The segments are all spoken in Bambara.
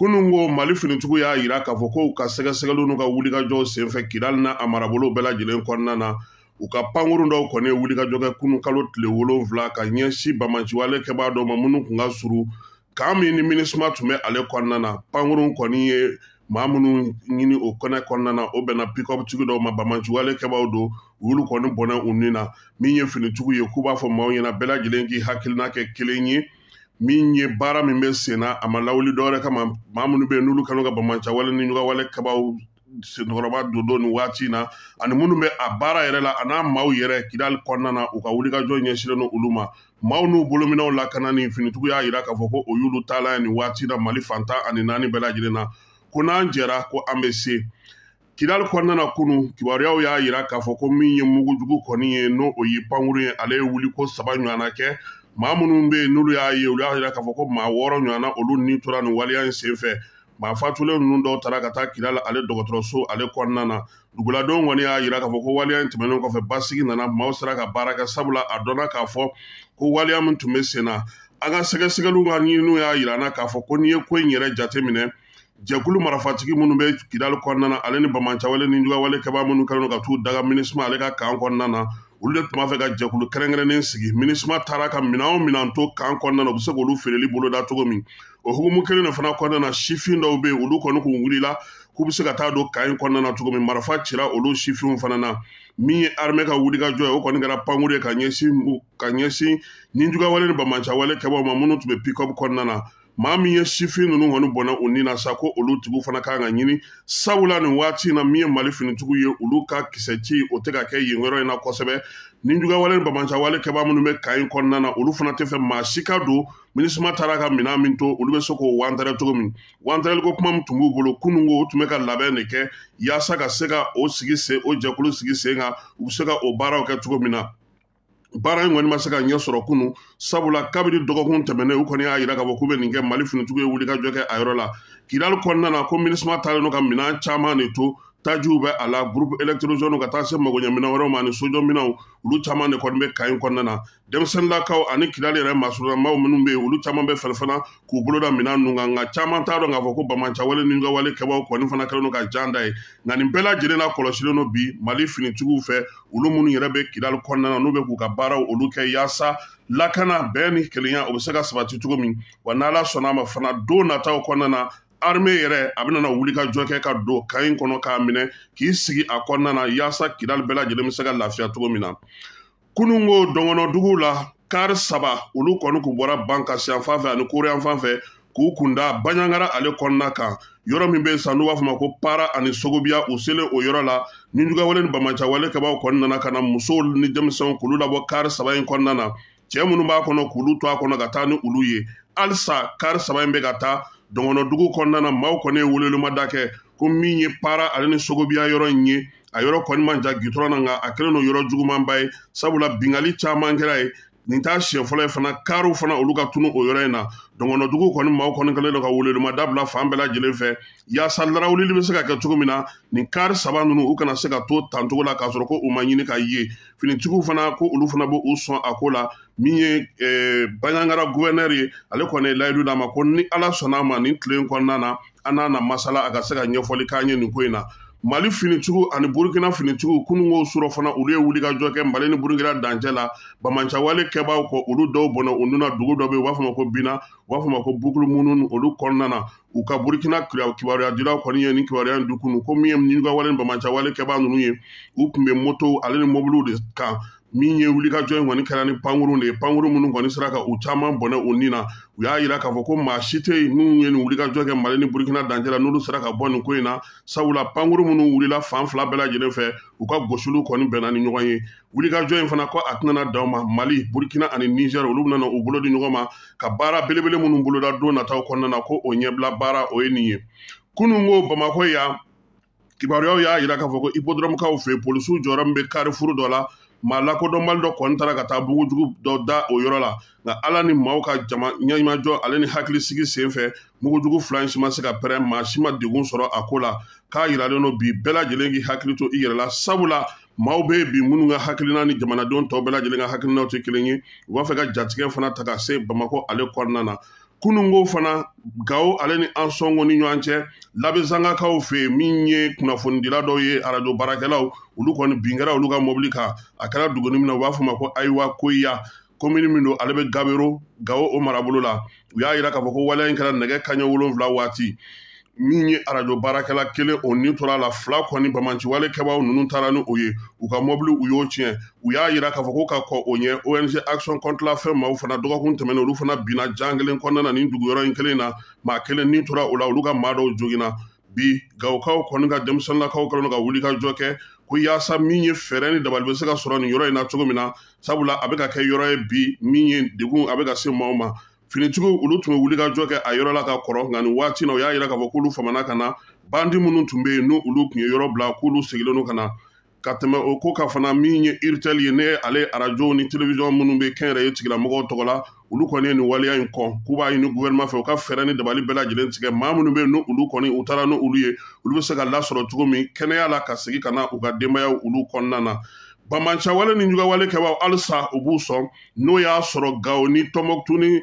Kunun ko Mali finitigiw y'a yira k'a fɔ ko u ka sɛgɛsɛgɛliw n'u ka wulikajɔw senfɛ Kidali n'a a marabolo bɛɛ lajɛlen kɔnɔna na, u ka pankurun dɔw kɔni ye wulikajɔ kɛ kunun kalo tile 7 ka ɲɛsin bamaciwale kɛbaa dɔw ma minnu tun ka surun kan min ni MINUSMA tun bɛ ale kɔnɔna na. Pankurun kɔni ye maa minnu ɲini o kɛnɛ kɔnɔna na, o bɛnna pick-up tigi dɔw ma, bamaciwale kɛbaaw don, u y'olu kɔni bɔnɛ u ni na. Min ye finitigiw ye, k'u b'a fɔ maaw ɲɛna bɛɛ lajɛlen k'i hakilina kɛ kelen ye. Min ye baara min bɛ sen na, a ma lawuli dɔwɛrɛ kama, maa minnu bɛ yen n'olu kɛlen ka bamaciwale ni ɲugawale kɛbaaw senkɔrɔba don nin waati in na, ani minnu bɛ a baara yɛrɛ la, a n'a maaw yɛrɛ Kidali kɔnɔna na, u ka wulikajɔ ɲɛsinnen don olu ma. Maaw n'u bolominɛw lakanani, finitigiw y'a yira k'a fɔ ko o y'olu taalan ye nin waati in na Mali fantan ani naani bɛɛ lajɛlen na, ko n'an jɛra ko an bɛ se. Kidali kɔnɔna na kunun, kibaruyaw y'a yira k'a fɔ ko min ye mugujugu kɔni ye, n'o o ye pankurun ye, ale ye wuliko 3 ɲɔgɔnna kɛ. Maa minnu bɛ yen n'olu y'a ye, olu y'a yira k'a fɔ ko maa 6 ɲɔgɔnna olu ni tora nin waleya in senfɛ. Maa fatulen ninnu dɔw taara ka taa Kidali ale dɔgɔtɔrɔso ale kɔnɔna na. Duguladenw kɔni y'a yira k'a fɔ ko waleya in tɛmɛnen kɔfɛ, basigi nana, maaw sera ka baara kɛ, sabula a dɔnna k'a fɔ ko waleya min tun bɛ sen na. An ka sɛgɛsɛgɛliw ka ɲininiw y'a yira an na k'a fɔ ko n'i ye ko in yɛrɛ jateminɛ, jɛkulu marifatigi minnu bɛ Kidali kɔnɔna na, ale ni bamancawale ni jugawale kɛbaa minnu kɛlen don ka t'u daga MINUSMA ale ka kan kɔnɔna na, olu de tun b'a fɛ ka jɛkulu kɛrɛnkɛrɛnnen sigi. MINUSMA taara ka minɛn o minɛn to kan kɔnɔna na, u bɛ se k'olu feereli boloda cogo min. O hukumu kelen de fana kɔnɔna na, sifin dɔw bɛ yen, olu kɔni kun wulila k'u bɛ se ka taa don kan in kɔnɔna na cogo min, marifa cira olu sifinw fana na. Min ye armée ka wulikajɔ ye, o kɔni kɛra pankuru ye ka ɲɛsin ninjugawale ni bamancawale kɛbaaw ma minnu tun bɛ pick-up kɔnɔna na. Maa min ye sifin ninnu kɔni bɔnna u ni na sa, ko olu tigiw fana kan ka ɲini, sabula nin waati in na min ye Mali finitigiw ye, olu ka kisɛ ci o tɛ ka kɛ yen yɔrɔ in na kosɛbɛ. Ninjugawale ni bamancawale kɛbaa minnu bɛ kan in kɔnɔna na, olu fana tɛ fɛ maa si ka don. MINUSMA taara ka minɛn min to, olu bɛ se k'o wantɛrɛ cogo min. Wantɛrɛliko kuma min tun b'u bolo kunun ko, u tun bɛ ka labɛn de kɛ yaasa ka se ka o sigi sen, o jɛkulu sigi sen kan, u bɛ se ka o baaraw kɛ cogo min na. Baara in kɔni ma se ka ɲɛ sɔrɔ kunun, sabula kabini dɔgɔkun tɛmɛnen, u kɔni y'a yira k'a fɔ k'u bɛ nin kɛ. Mali finitigiw ye wulikajɔ kɛ a yɔrɔ la Kidali kɔnɔna na, ko MINUSMA taalen don ka minɛn caman de to, tajiw bɛ a la, groupe électrogène ka taa se magoɲɛminɛn wɛrɛw ma ani sojɔminɛnw, olu caman de kɔni bɛ kan in kɔnɔna na. Denmisɛnninlakaw ani Kidali yɛrɛ masurunamaw minnu bɛ yen, olu caman bɛ fɛrɛ fana k'u bolo da minɛn ninnu kan, nka caman t'a dɔn k'a fɔ ko bamancawale ni wale kɛbaaw kɔni fana kɛlen don ka jan da ye. Nka nin bɛɛ lajɛlen la kɔlɔsilen don bi Mali finitigiw fɛ, olu minnu yɛrɛ bɛ Kidali kɔnɔna na, n'u bɛ k'u ka baaraw olu kɛ yaasa lakana, bɛn ni kelenya o bɛ se ka sabati cogo min. Wa n'Ala sɔnna a ma fana, don nataw kɔnɔna na, armée yɛrɛ a bɛna na wulikajɔ kɛ ka don kan in kɔnɔ k'a minɛ k'i sigi a kɔnɔna na, yaasa Kidali bɛɛ lajɛlen bɛ se ka lafiya cogo min na. Kunun ko dɔngɔnɔduguw la, kari 3 olu kɔni kun bɔra Bankasi yan fan fɛ ani Koro yan fan fɛ k'u kunda Baɲangara ale kɔnɔna kan, yɔrɔ min bɛ yen sa n'u b'a fɔ ma ko Para ani Sogobiya. U selen o yɔrɔ la, ninjugawale ni bamancawale kɛbaaw kɔni nana ka na musow ni denmisɛnw k'olu labɔ kari 3 in kɔnɔna na, cɛ minnu b'a kɔnɔ k'olu to a kɔnɔ ka taa ni olu ye. Halisa kari 3 in bɛ ka taa dɔngɔnɔdugu kɔnɔna na, maaw kɔni ye welewelema kɛ ko min ye Para ale ni Sogobiya yɔrɔ in ye, a yɔrɔ kɔni man jan gitɔrɔn na, nka a kɛlen don yɔrɔ jugumanba ye, sabula bingali caman kɛra yen. Nin t'a siɲɛ fɔlɔ ye fana, kariw fana olu ka tunu o yɔrɔ in na. Dɔngɔnɔdugu kɔni maaw kɔni kɛlen don ka welewelema dabila fan bɛɛ lajɛlen fɛ, yaasa larawulili bɛ se ka kɛ cogo min na, nin kari 3 ninnu u kana se ka to tancogo la k'a sɔrɔ ko u ma ɲini ka ye. Finitigiw fana ko olu fana b'u sɔn a ko la. Min ye Baɲangara gouverneur ye, ale kɔni ye layidu d'a ma ko ni Ala sɔnna a ma, nin tile in kɔnɔna na, an n'a na masala, a ka se ka ɲɛfɔli k'an ye nin ko in na. Mali finitigiw ani Burukina finitigiw kunun ko surɔ fana, olu ye wulikajɔ kɛ Mali ni Burukina dancɛ la, bamancawale kɛbaaw kɔ, olu dɔw bɔnna u nuna. Dugu dɔ bɛ yen, u b'a fɔ ma ko Bina, u b'a fɔ ma ko Bukulumunu, olu kɔnɔna na, u ka Burukina kibaruya dilaw kɔni ye nin kibaruya in du kunun, ko min ye ninjugawale ni bamancawale kɛbaa ninnu ye, u tun bɛ moto ale ni mobiliw de kan. Min ye wulikajɔ in kɔni kɛra ni pankurun de ye, pankurun minnu kɔni sera ka u caman bɔnɛ u ni na. U y'a yira k'a fɔ ko maa si tɛ yen minnu ye nin wulikajɔ kɛ Mali ni Burukina dancɛ la, n'olu sera ka bɔ nin ko in na, sabula pankurun minnu wulila fan fila bɛɛ lajɛlen fɛ, u ka gosiliw kɔni bɛnna ni ɲɔgɔn ye. Wulikajɔ in fana ko a tɛna dan ma, Mali, Burukina ani Nizɛri, olu bɛna u bolo di ɲɔgɔn ma ka baara belebele minnu boloda don nataw kɔnɔna na, ko o ɲɛbila baara o ye nin ye. Kunun ko Bamakɔ yan, kibaruyaw y'a yira k'a fɔ ko hippodrome kaw fɛ yen, polisiw jɔyɔrɔ min bɛ carrefour dɔ la, maa lakodɔnbali dɔ kɔni taara ka taa mugujugu dɔ da o yɔrɔ la, nka Ala ni maaw ka jama ɲɛmajɔ ale ni hakilisigi sen fɛ, mugujugu 2 in si ma se ka pɛrɛn, maa si ma degun sɔrɔ a ko la. K'a yiralen don bi, bɛɛ lajɛlen k'i hakili to i yɛrɛ la, sabula maaw bɛ yen bi minnu ka hakilina ni jamanadenw tɔw bɛɛ lajɛlen ka hakilinaw tɛ kelen ye, u b'a fɛ ka jatigɛ fana ta ka se Bamakɔ ale kɔnɔna na. Kununko fana Gawo ale ni Ansɔngo ni ɲɔgɔn cɛ Labezangakaw fɛ yen, min ye kunnafonidila dɔw ye, arajo baarakɛlaw, olu kɔni bin kɛra olu ka mobili kan. A kɛra duguni min na, u b'a fɔ ma ko Ayiwa Koyiya, komini min don, ale bɛ Gabero Gawo o marabolo la. U y'a yira k'a fɔ ko waleya in kɛra nɛgɛ kanɲɛ 7 waati. Min ye arajo baarakɛla kelen, o ni tora a la, 2 kɔni bamanciwale kɛbaaw ninnu taara ni o ye, u ka mɔbili u y'o tiɲɛ. U y'a yira k'a fɔ ko ka kɔ o ɲɛ, ONG Action contre la faim maaw fana dɔgɔkun tɛmɛnen, olu fana binna jan kelen kɔnɔna na nin dugu yɔrɔ in kelen na, maa kelen ni tora o la, olu ka maa dɔw joginna. Bi Gawokaw kɔni ka denmisɛnninlakaw kɛlen don ka wuli ka jɔ kɛ ko yaasa min ye fɛɛrɛ ni dabali bɛ se ka sɔrɔ nin yɔrɔ in na cogo min na, sabula a bɛ ka kɛ yɔrɔ ye bi min ye degun a bɛ ka se maaw ma. Finitigiw olu tun bɛ wuli ka jɔ kɛ a yɔrɔ la ka kɔrɔ, nka nin waati na u y'a yira k'a fɔ k'olu famana ka na. Bandi minnu tun bɛ yen n'u olu tun ye yɔrɔ bila, k'olu seginnen don ka na. Ka tɛmɛ o ko kan fana, min ye Iritel ye, ne ale arajo ni télévision minnu bɛ kɛnyɛrɛye tigilamɔgɔw tɔgɔ la, olu kɔni ye nin waleya in kɔn, k'u b'a ɲini gouvernement fɛ u ka fɛɛrɛ ni dabali bɛɛ lajɛlen tigɛ, maa minnu bɛ yen n'u olu kɔni u taara n'olu ye, olu bɛ se ka lasɔrɔ cogo min kɛnɛya la ka segin ka na u ka denbayaw olu kɔnɔna na. Bamancawale ni jugawale kɛbaaw halisa u b'u sɔn, n'o y'a sɔrɔ Gawo ni Tɔnbɔkutu ni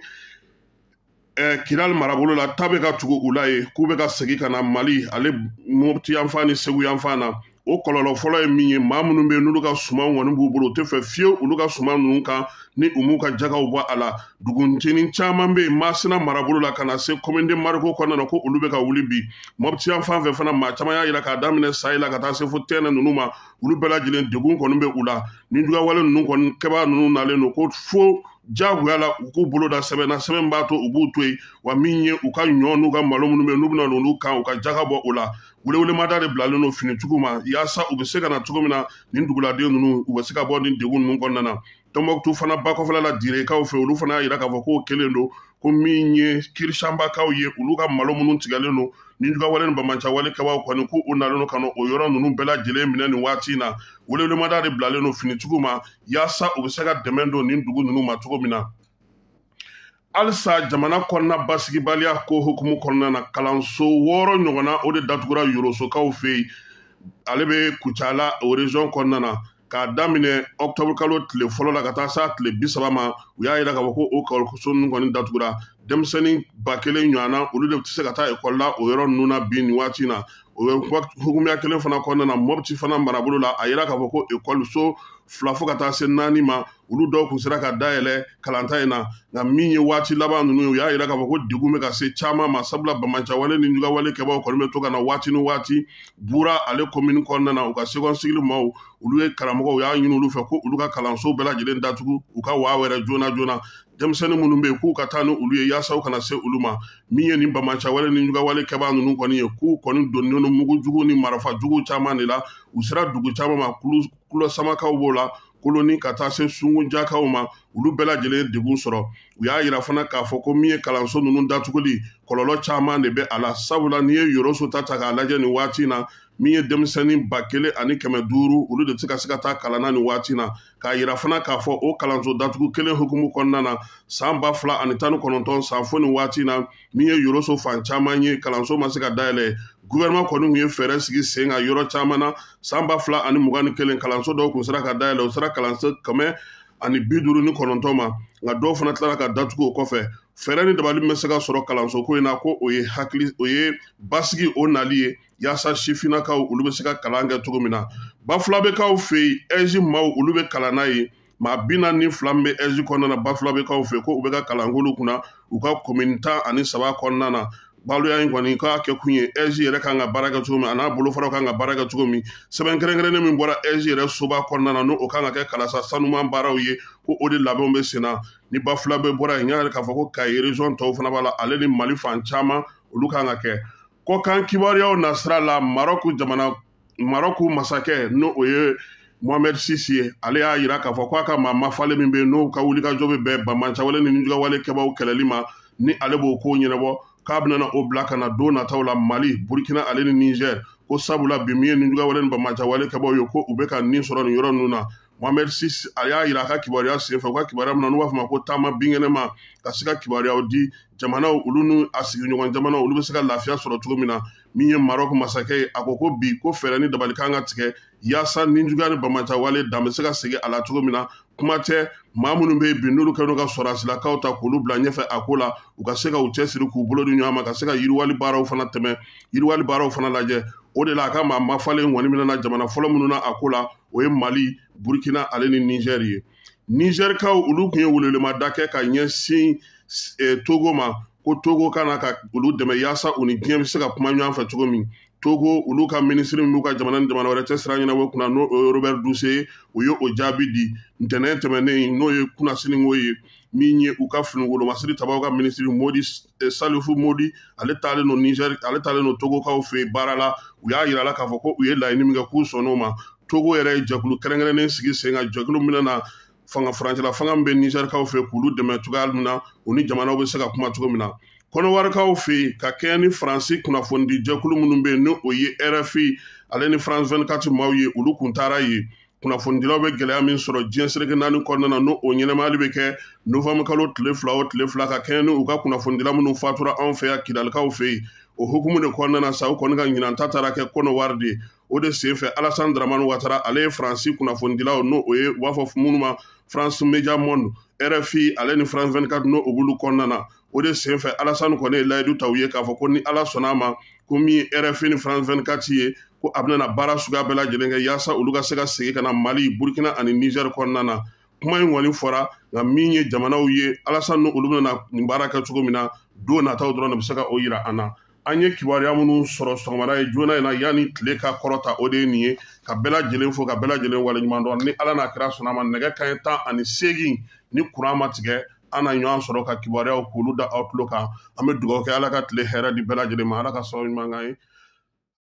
Kidali marabolo la, ta bɛ ka tugu u la ye, k'u bɛ ka segin ka na Mali ale Mopti yanfan ni Segu yanfan na. O kɔlɔlɔ fɔlɔ ye min ye, maa minnu bɛ yen n'olu ka sumanw kɔni b'u bolo, u tɛ fɛ fiyewu olu ka suman ninnu kan ni u m'u ka jagaw bɔ a la. Duguncinin caman bɛ yen Masina marabolo la ka na se commune de Mariko kɔnɔna na, ko olu bɛ ka wuli bi. Mopti yanfan fɛ fana, maa caman y'a yira k'a daminɛ Sayi la ka taa se fo Tɛnɛ ninnu ma, olu bɛɛ lajɛlen degun kɔni bɛ u la. Ni jugawale ninnu kɔni kɛbaa ninnu nalen don ko fo jagoya la u k'u bolo da sɛbɛn na, sɛbɛn b'a to u b'u to yen, wa min ye u ka ɲɔ n'u ka malo minnu bɛ yen n'u bɛna n'olu kan, u ka jaga bɔ o la. Welewelemada de bilalen don finitigiw ma yaasa u bɛ se ka na cogo min na nin duguladen ninnu u bɛ se ka bɔ nin degun ninnu kɔnɔna na. Tɔnbɔkutu fana bakɔfɛla la, Direkaw fɛ, olu fana y'a yira k'a fɔ k'o kelen don, ko min ye Kirisanbakaw ye, olu ka malo minnu tigɛlen don ni jugawale ni bamancawale kɛbaaw kɔni ko u nalen don ka na o yɔrɔ ninnu bɛɛ lajɛlen minɛ nin waati in na. Welewelemada de bilalen don finitigiw ma yaasa u bɛ se ka dɛmɛ don nin dugu ninnu ma cogo min na. Halisa jamana kɔnɔna basigibaliya ko hukumu kɔnɔna na, kalanso 6 ɲɔgɔnna o de datugura Yorosokaw fɛ yen, ale bɛ Kucala o région kɔnɔna na, k'a daminɛ octobre kalo tile fɔlɔ la ka taa s'a tile 30 ma. U y'a yira k'a fɔ ko o kalanso ninnu kɔni datugura. Denmisɛnnin 1000 ɲɔgɔnna olu de tɛ se ka taa ekɔli la o yɔrɔ ninnu na bi nin waati in na. O hukumuya kelen fana kɔnɔna na, Mopti fana marabolo la, a yira k'a fɔ ko ekɔliso 2 fo ka taa se 4 ma, olu dɔw kun sera ka dayɛlɛ kalanta in na. Nka min ye waati laban ninnu ye, u y'a yira k'a fɔ ko degun bɛ ka se caman ma, sabula bamancawale ni jugawale kɛbaaw kɔni bɛ to ka na waati ni waati. Bura ale komini kɔnɔna na, u ka second cycle maaw, olu ye karamɔgɔw, u y'a ɲini olu fɛ ko olu ka kalanso bɛɛ lajɛlen datugu, u ka waa wɛrɛ joona joona, denmisɛnnin minnu bɛ yen k'u ka taa ni olu ye yaasa u kana se olu ma. Min ye nin bamancawale ni jugawale kɛbaa ninnu kɔni ye, k'u kɔni donnen don mugu jugu ni marifa jugu caman de la. U sera dugu caman ma, kulo samakaw b'o la, Koloni ka taa se Sungunjakaw ma, olu bɛɛ lajɛlen ye degun sɔrɔ. U y'a yira fana k'a fɔ ko min ye kalanso ninnu datuguli, kɔlɔlɔ caman de bɛ a la, sabula n'i ye Yoroso ta k'a lajɛ nin waati in na, min ye denmisɛnnin 1500, olu de tɛ ka se ka taa kalan na nin waati in na. K'a yira fana k'a fɔ o kalanso datugu kelen hukumu kɔnɔna na, san 2019 san fo nin waati in na, min ye Yoroso fan caman ye, kalanso ma se ka dayɛlɛ. Gouvernement kɔni tun ye fɛɛrɛ sigi sen kan yɔrɔ caman na. San 2021 kalanso dɔw tun sera ka dayɛlɛ, o sera kalanso 159 ma, nka dɔw fana tilara ka datugu o kɔfɛ. Fɛɛrɛ ni dabali min bɛ se ka sɔrɔ kalanso ko in na, ko o ye hakili, o ye basigi o nali ye yaasa sifinnakaw olu bɛ se ka kalan kɛ cogo min na. Bafulabekaw fɛ yen, ɛzi maaw olu bɛ kalan n'a ye, maa 42 min bɛ ɛzi kɔnɔna na Bafulabekaw fɛ, ko u bɛ ka kalankolu kunna u ka komini 13 kɔnɔna na. Baloya in kɔni k'a kɛ kun ye ɛzi yɛrɛ kan ka baara kɛ cogo min, a n'a bolofaraw kan ka baara kɛ cogo min. Sɛbɛn kɛrɛnkɛrɛnnen min bɔra ɛzi yɛrɛ soba kɔnɔna na, n'o kan ka kɛ kalasa sanuman baaraw ye, ko o de labɛnw bɛ sen na. Ni Bafulabe bɔra yen, n y'a ye k'a fɔ ko Kayi région tɔw fana b'a la, ale ni Mali fan caman olu kan ka kɛ. Kɔkan kibaruyaw nasira la, Marɔku jamana, Marɔku masakɛ n'o o ye Mohamed Sisi ye, ale y'a yira k'a fɔ k'a ka maa mafalen min bɛ yen n'o ka wulikajɔ bɛ bɛn bamancawale ni nijugawale kɛbaaw kɛlɛli ma, ni ale b'o ko ɲɛnabɔ, k'a bɛna o bila ka na don nataw la Mali, Burkina ale ni Niger, ko sabula bi min ye nijugawale ni bamancawale kɛbaaw ye, ko u bɛ ka nin sɔrɔ nin yɔrɔ ninnu na. Mohamed Sisi a y'a yira a ka kibaruya senfɛ, u ka kibaruya min na n'u b'a fɔ ma ko taama binkɛnɛma, ka se ka kibaruyaw di jamanaw olu ni a sigiɲɔgɔn jamanaw olu bɛ se ka lafiya sɔrɔ cogo min na. Min ye Maroc masakɛ ye, a ko ko bi ko fɛɛrɛ ni dabali kan ka tigɛ yaasa nijuguya ni bamancawale dan bɛ se ka segin a la cogo min na. Kuma tɛ maa minnu bɛ yen bi n'olu kɛlen ka sɔrɔdasilakaw ta k'olu bila ɲɛfɛ a ko la, u ka se ka u cɛsiri k'u bolo di ɲɔgɔn ma ka se ka yiriwali baaraw fana tɛmɛ, yiriwali baaraw fana lajɛ. O de la a ka maa mafalen kɔni bɛna jamana fɔlɔ minnu na a ko la, o ye Mali, Burkina ale ni Niger ye. Nizɛrikaw olu tun ye welewelemada kɛ ka ɲɛsin Togo ma ko Togo kana ka olu dɛmɛ yaasa u ni diɲɛ bɛ se ka kuma ɲɔgɔn fɛ cogo min. Togo olu ka minisiri min b'u ka jamana ni jamana wɛrɛ cɛ sira ɲɛnabɔ kunna, n'o ye Robert Dussey ye, o ye o jaabi di ntɛnɛn tɛmɛnen, n'o ye kunnasiniko ye. Min ye u ka finikolomasiri tabaw ka minisiri Modi Salifu Modi, ale taalen don Niger, ale taalen don Togokaw fɛ yen baara la. U y'a yira la k'a fɔ ko u ye laɲini min kɛ k'u sɔnn'o ma. Togo yɛrɛ ye jɛkulu kɛrɛnkɛrɛnnen sigi sen kan, jɛkulu min na fanga furancɛla fanga min bɛ Nizɛrikaw fɛ k'olu dɛmɛ cogoya min na, u ni jamanaw bɛ se ka kuma cogo min na. Kɔnɔwarikaw fɛ yen, ka kɛɲɛ ni Faransi kunnafonidi jɛkulu minnu bɛ yen, ni o ye RFI ale ni France 24 maaw ye, olu kun taara yen. Kunnafonidilaw bɛ gɛlɛya min sɔrɔ diɲɛ seleke naani kɔnɔna na, n'o o ɲɛnamayali bɛ kɛ novembre kalo tile 2 o tile 2, ka kɛɲɛ ni u ka kunnafonidila minnu fatura anw fɛ yan Kidalikaw fɛ yen. O hukumu de kɔnɔna na sa, u kɔni ka ɲinan ta taara kɛ Kɔnɔwari de ye. O de senfɛ Alassane Dramane Ouattara, ale ye Faransi kunnafonidilaw, n'o o ye u b'a fɔ minnu ma France Media Monde, RFI ale ni France 24, n'o o b'olu kɔnɔna na. O de senfɛ Alassane kɔni ye layidu ta u ye k'a fɔ ko ni Ala sɔnna a ma, ko min ye RFI ni France 24 ye, ko a bɛna baara suguya bɛɛ lajɛlen kɛ yaasa olu ka se ka segin ka na Mali, Burkina ani Niger kɔnɔna na. Kuma in kɔni fɔra, nka min ye jamanaw ye, Alassane ni olu bɛna nin baara kɛ cogo min na, don nataw dɔrɔn de bɛ se ka o yira an na. An ye kibaruya minnu sɔrɔ sɔgɔmada ye joona in na yanni tile ka kɔrɔta, o de ye nin ye. Ka bɛɛ lajɛlen fo, ka bɛɛ lajɛlen waleɲuman dɔn. Ni Ala n'a kira sɔnna a ma, nɛgɛ kanɲɛ 18 ni kuran ma tigɛ, an na ɲɔgɔn sɔrɔ ka kibaruyaw k'olu da aw tulo kan. An bɛ dugawu kɛ Ala ka tile hɛrɛ di bɛɛ lajɛlen ma, Ala ka sababu ɲuman k'an ye.